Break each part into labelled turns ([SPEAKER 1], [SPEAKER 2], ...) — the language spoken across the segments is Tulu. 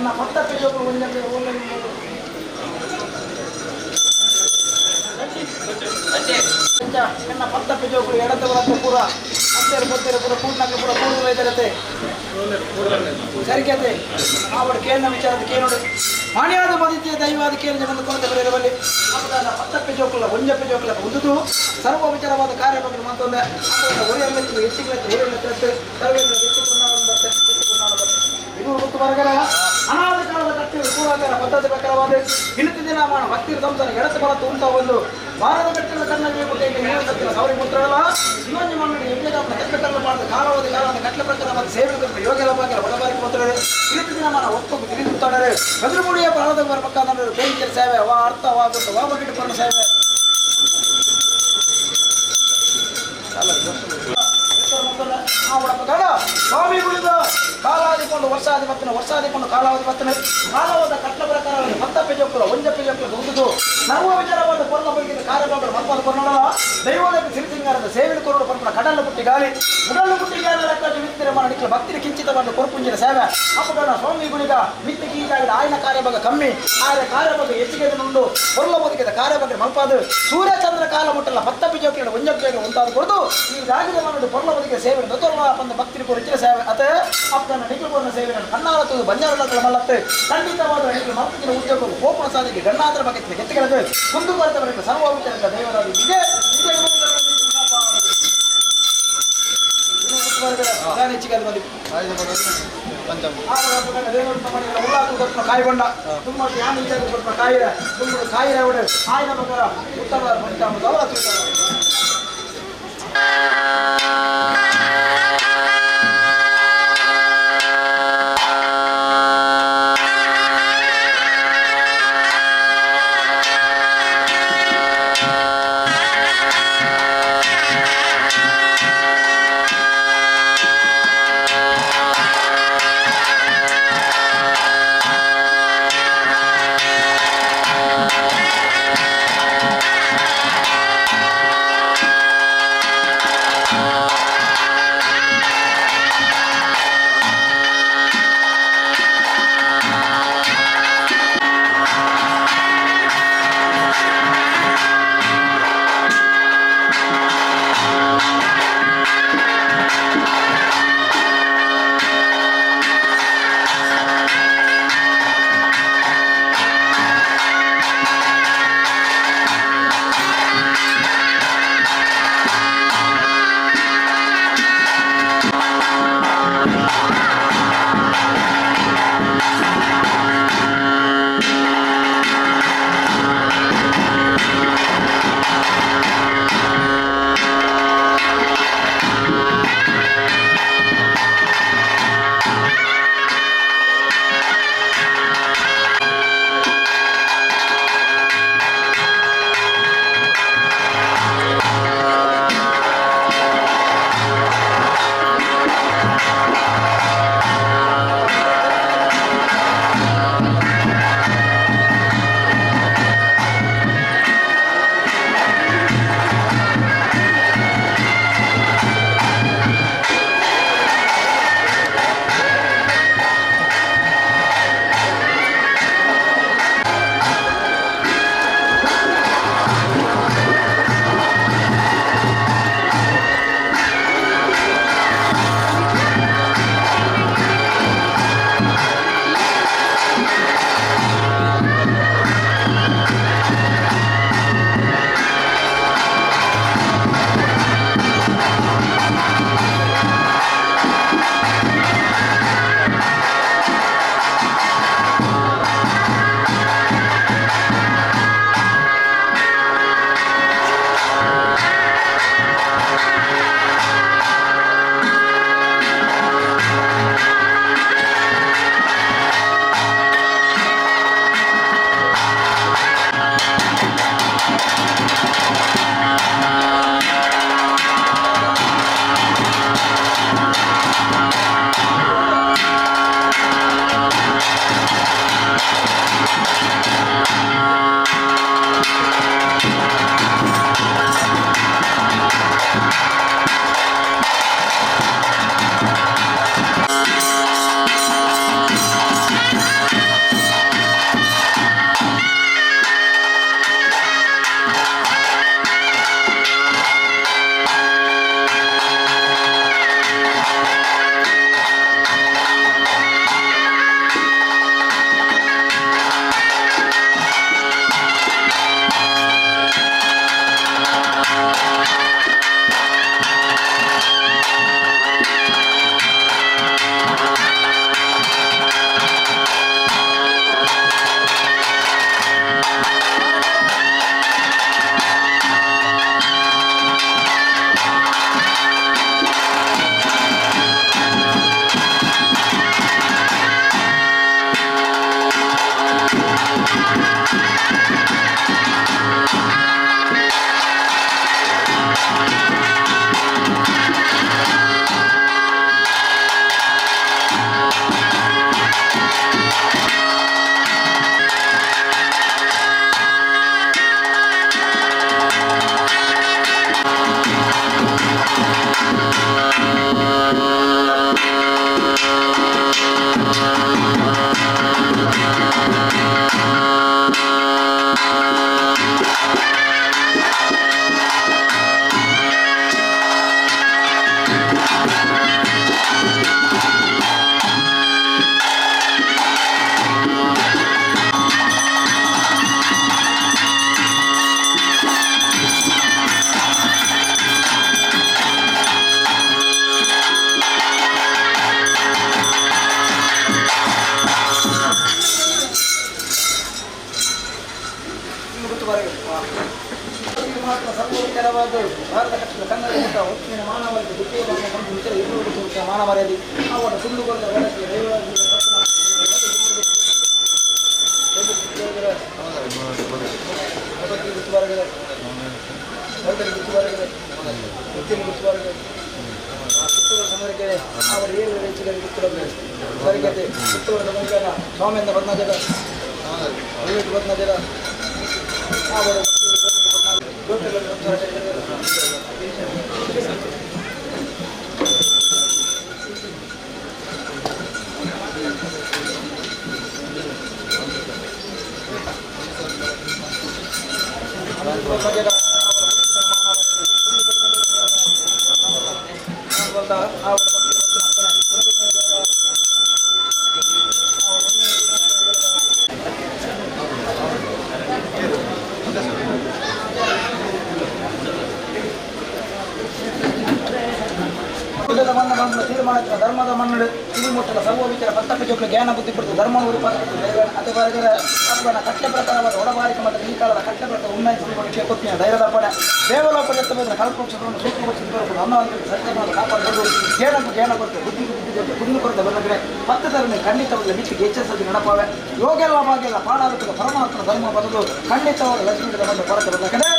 [SPEAKER 1] ಎನ್ನ ಪತ್ತ ಜೋಕುಲು ಒಂಜೆ ಎನ್ನ ಪತ್ತ ಜೋಕುಲು ಎಡತ ಬಲತ್ತ ಪೂರ ಪತ್ತೆರು ಪತ್ತೆರು ಪೂರ ಕೂಡ್ನಕ್ಕೆ ಪೂರ ಕೂಡುವ ಇದ್ದರತೆ ಸರಿಕತೆ ಆವಡು ಕೇಳಿನ ವಿಚಾರದ ಕೇಳೋಡು ಮಾನ್ಯಾದ ಮದಿತ್ಯ ದೈವಾದ ಕೇಳಿದ ಬಂದು ಕೊರತೆ ಬರೆಯಬಲ್ಲಿ ಅಪದಾನ ಪತ್ತಪ್ಪೆ ಜೋಕುಲ ಒಂಜಪ್ಪೆ ಜೋಕುಲ ಉಂದುದು ಸರ್ವ ವಿಚಾರವಾದ ಕಾರ್ಯ ಬಗ್ಗೆ ಮಾತೊಂದೆ ಒರಿಯಲ್ಲ ಹೆಚ್ಚಿಗೆ ಸರ್ವೇಂದ್ರ ಇದು ಗೊತ್ತು ಬರಗರ ಅನಾದಿ ಕಾಲದ ಕಟ್ಟಿರುವ ಪೂರ್ವಾಚಾರ ಪದ್ಧತಿ ಪ್ರಕಾರವಾದ ಇಳಿತ ದಿನ ಮಾಡ ಭಕ್ತಿರ ಸಂಸಾರ ಎಡತ ಬಲ ಉಂಟ ಒಂದು ಭಾರತ ಕಟ್ಟಿದ ಕಣ್ಣಲ್ಲಿ ಸೌರಿ ಪುತ್ರಲ್ಲ ಇನ್ನೊಂದು ಮಣ್ಣು ಯಜ್ಞಗಾಪನ ಕೆತ್ತಕಲ್ಲು ಮಾಡಿದ ಕಾಲವಾದ ಕಾಲದ ಕಟ್ಲ ಪ್ರಕಾರವಾದ ಸೇವೆ ಯೋಗ್ಯ ಭಾಗ್ಯ ಬಡಬಾರಿ ಪುತ್ರರೇ ಇಳಿತ ದಿನ ಮಾಡ ಒಪ್ಪು ತಿಳಿದುತ್ತಾಡರೆ ಬದಲುಮುಡಿಯ ಪ್ರಾಣದ ಬರಬೇಕಾದ್ರೆ ಬೇಡಿಕೆ ಸೇವೆ ವಾ ಅರ್ಥವಾಗುತ್ತೆ ವಾ ಬಗೆಟ್ ಪರ್ಣ ಸೇವೆ ಸ್ವಾಮಿ ಗುಳಿದ ಕಾಲಾದಿಕೊಂಡು ವರ್ಷಾದಿ ಬತ್ತನೆ ವರ್ಷಾದಿಕೊಂಡು ಕಾಲಾವಧಿ ಬತ್ತನೆ ಕಾಲವಾದ ಕಟ್ಲ ಪ್ರಕಾರ ಪತ್ತ ಪೆಜೋಕುಲ ಒಂಜ ಪೆಜೋಕುಲ ಉಂದುದು ಸರ್ವ ವಿಚಾರವಾದ ಕೊರಲ ಬಗೆದ ಕಾರ್ಯಭಾರ ಮಲ್ಪಾದ ಕೊರನಡ ದೈವದ ಸಿರಿಸಿಂಗಾರದ ಸೇವೆ ಕೊರಡು ಪರ್ಪಣ ಕಡಲ ಪುಟ್ಟಿ ಗಾಳಿ ಉಡಲು ಪುಟ್ಟಿ ಗಾಳಿ ರಕ್ಕ ವಿತ್ತಿರ ಮಾಡ ಭಕ್ತಿರ ಕಿಂಚಿತವನ್ನು ಕೊರಪುಂಜಿನ ಸೇವೆ ಅಪ್ಪಗಣ ಸ್ವಾಮಿ ಗುಳಿಗ ಮಿತ್ತ ಕೀಟಾಗಿದ ಆಯನ ಕಾರ್ಯಭಾಗ ಕಮ್ಮಿ ಆಯನ ಕಾರ್ಯಭಾಗ ಹೆಚ್ಚಿಗೆ ನುಂಡು ಕೊರಲ ಬದುಕಿದ ಕಾರ್ಯಭಾಗ ಮಲ್ಪಾದ ಸೂರ್ಯಚಂದ್ರ ಕಾಲ ಮುಟ್ಟಲ್ಲ ಪತ್ತ ಪಿಜೋಕುಲ ಒಂಜ ಉಂಟಾದ ಕೊರದು ಈ ರಾಗಿದ ಮನಡು ಕೊರಲ ಬದುಕಿದ ಸೇವೆ ದೊತ್ತೊಲ್ಲ ಬಂದ ಭಕ್ತಿರ ಕೊರಿಚಿನ ಸೇವೆ ಅತ ಅಪ್ಪನ ನಿಖಿಲ್ಪೂರ್ಣ ಸೇವೆ ಕಣ್ಣಾರತ್ತು ಬಂಜಾರಲ್ಲ ಮಲ್ಲತ್ತೆ ಖಂಡಿತವಾದ ನಿಖಿಲ್ ಮರ್ತಿನ ಉದ್ಯೋಗ ಕೋಪನ ಸಾಧಿಗೆ ಗಣ್ಣಾತರ ಬಗ್ಗೆ ಕೆತ್ತಗೆಳದು ಮುಂದುವರೆದವರಿಗೆ ಸರ್ವ ವಿಚಾರದ ದೇವರಾದ ಇದೆ ಕಾಯಿಬಂಡ ತುಂಬ ಕಾಯಿರ ತುಂಬ ಕಾಯಿರ ಆಯ್ನ ಪ್ರಕಾರ ಉತ್ತಮ
[SPEAKER 2] Ah!
[SPEAKER 1] ಮಾನ ಮರ್ಯಾದೆ ಅವರ ಸುಳ್ಳು ಕೊರತೆ ಒಡತಿ ಅವರು ಏನು ಹೆಚ್ಚಿಗೆ ಸರಿಗತೆ ಸ್ವಾಮಿಯಿಂದ ಬದ್ನಾಜರ ಬದ್ನಾಜರ ಅವರು ತೀರ್ಮಾನ ಧರ್ಮದ ಮನ್ನಡು ತಿರುಮುಟ್ಟಲ ಸರ್ವ ವಿಚಾರ ಪತ್ತಪ್ಪ ಜೋಕ್ಲ ಜ್ಞಾನ ಬುದ್ಧಿ ಕೊಡ್ತು ಧರ್ಮ ಅತಿ ಅಪ್ಪನ ಕಟ್ಟೆ ಪ್ರಕಾರವಾದ ಒಡಬಾರಿಕ ಮತ್ತು ಈ ಕಾಲದ ಕಟ್ಟೆ ಪ್ರಕಾರ ಉನ್ನಯಿಸಿಕೊಂಡು ಕೊತ್ತಿನ ಧೈರ್ಯದಪ್ಪಣೆ ದೇವಲೋಕ ಜೊತೆ ಕಲ್ಪವೃಕ್ಷಗಳನ್ನು ಸೂಕ್ಷ್ಮ ಅನ್ನ ಸತ್ಯವನ್ನು ಕಾಪಾಡಿಕೊಂಡು ಜ್ಞಾನಕ್ಕೂ ಜ್ಞಾನ ಕೊರತೆ ಬುದ್ಧಿಗೂ ಬುದ್ಧಿ ಕೊರತೆ ಕುಂದು ಕೊರತೆ ಬಂದರೆ ಪತ್ತು ತರನೆ ಖಂಡಿತವಲ್ಲ ಮಿತ್ತಿಗೆ ಎಚ್ಚರಿಸದೆ ನಡಪಾವೆ ಯೋಗೆಲ್ಲ ಭಾಗ್ಯಲ್ಲ ಪಾಡಾಗುತ್ತದೆ ಪರಮಾತ್ಮ ಧರ್ಮ ಬದಲು ಖಂಡಿತವಾದ ಲಕ್ಷ್ಮೀ ಬಂದ ಕೊರತೆ ಬಂದ ಕಡೆ.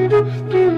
[SPEAKER 2] Thank you.